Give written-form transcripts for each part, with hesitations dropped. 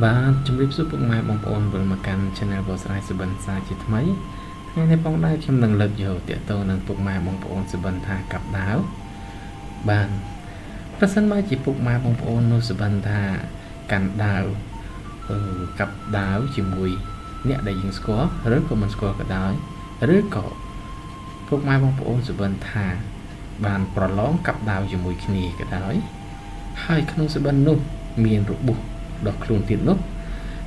បាទជំរាបសួរពុកម៉ែបងប្អូនវិលមកកាន់ Channel បោះស្រាយសុបិនសាជាថ្មីថ្ងៃនេះផងដែរខ្ញុំនឹងលើកយកទាក់ទងនឹងពុកម៉ែបងប្អូនសុបិនថាកាប់ដាវបាទប្រសិនបើជាពុកម៉ែបងប្អូននោះសុបិនថាកាន់ដាវកាប់ដាវជាមួយអ្នកដែលយើងស្គាល់ឬក៏មិនស្គាល់ក៏ដោយឬក៏ពុកម៉ែបងប្អូនសុបិនថាបានប្រឡងកាប់ដាវជាមួយគ្នាក៏ដោយហើយក្នុងសុបិននោះមានរបួសដល់ខ្លួនទៀតនោះ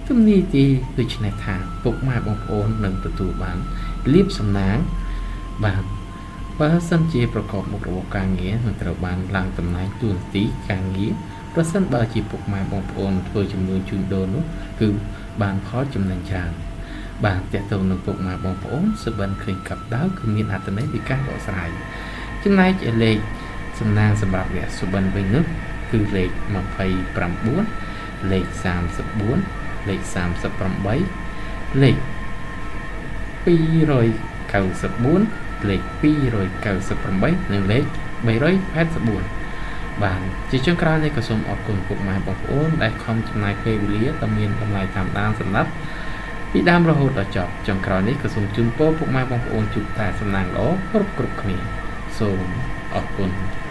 ទំនាយទីដូច្នេះថាពុកម៉ែបងប្អូននឹងទទួលបានលៀបសំណាងបាទបើសិនជាប្រកបមុខរបរការងារនឹងត្រូវបានឡើងតំណែងតួនាទីការងារប្រសិនបើជាពុកម៉ែបងប្អូនធ្វើជំនួញជួញដូរនោះគឺបានផលចំណេញច្រើនបាទតើតើនឹងពុកម៉ែបងប្អូនសុបិនឃើញកាប់ដាវគឺមានអត្ថន័យពីការបកស្រាយចំណែកឯលេខសំណាងសម្រាប់អ្នកសុបិនវិញនោះគឺលេខ29លេខ34លេខ38លេខ294លេខ298និងលេខ384បាទជាចុងក្រោយនេះក៏សូមអរគុណពុកម៉ែបងប្អូនដែលខំចំណាយពេលវេលាដ៏មានតម្លៃតាមដានសម្រាប់ពីដើមរហូតដល់ចប់ចុងក្រោយនេះក៏សូមជូនពរពុកម៉ែបងប្អូនជួបតែសំណាងល្អគ្រប់គ្រប់គ្នាសូមអរគុណ។